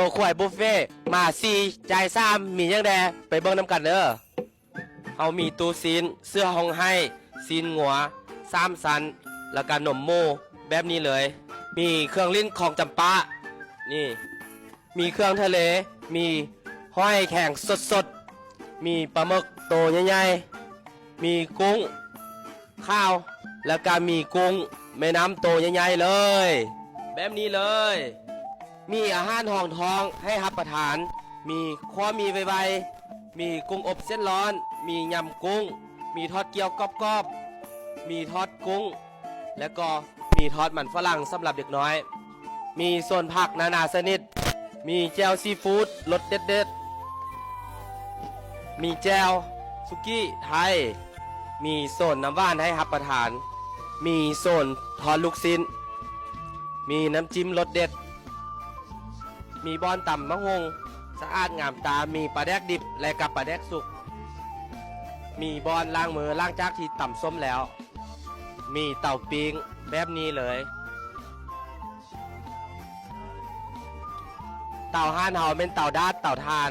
ໂຕຄວາຍບຸບເຟ ມາສີ່ ຈ່າຍສາມ ມີຫຍັງແດ່ ໄປເບິ່ງນຳກັນເດີ. ເຮົາມີຕູ້ຊີ້ນ ເສືອຮ້ອງໄຫ້ ຊີ້ນງົວ ສາມຊັ້ນ ແລ້ວກະນົມໝູ ແບບນີ້ເລີຍ. ມີເຄື່ອງຫຼິ້ນຂອງຈຳປາ ນີ້ ມີເຄື່ອງທະເລ ມີຫອຍແຂງສົດໆ ມີປາໝຶກໂຕໃຫຍ່ໆ ມີກຸ້ງຂາວ ແລ້ວກະມີກຸ້ງແມ່ນ້ຳໂຕໃຫຍ່ໆເລີຍ ແບບນີ້ເລີຍ. ມີອາຫານຮອງທ້ອງໃຫ້ຮັບປະທານ ມີຂົ້ວໝີ່ໄວໆ ມີກຸ້ງອົບເສັ້ນຮ້ອນ ມີຍຳກຸ້ງ ມີທອດກ່ຽວກອບໆ ມີທອດກຸ້ງ ແລະກໍມີທອດມັນຝຣັ່ງສຳລັບເດັກນ້ອຍ. ມີໂຊນຜັກນານາຊະນິດ ມີແຈ່ວຊີຟູດລົດເດັດໆ ມີແຈ່ວສຸກີ້ໄທ ມີໂຊນນ້ຳຫວານໃຫ້ຮັບປະທານ ມີໂຊນທອດລູກຊີ້ນ ມີນ້ຳຈິ້ມລົດເດັດ ມີບ່ອນຕຳໝາກຫຸ່ງສະອາດງາມຕາ ມີປາແດກດິບ ແລະກັບປາແດກສຸກ ມີບ່ອນລ້າງມືຫຼັງຈາກທີ່ຕຳສົ້ມແລ້ວ ມີເຕົາປີ້ງແບບນີ້ເລີຍ. ເຕົາຮ້ານເຮົາແມ່ນເຕົາດາດເຕົາຖ່ານ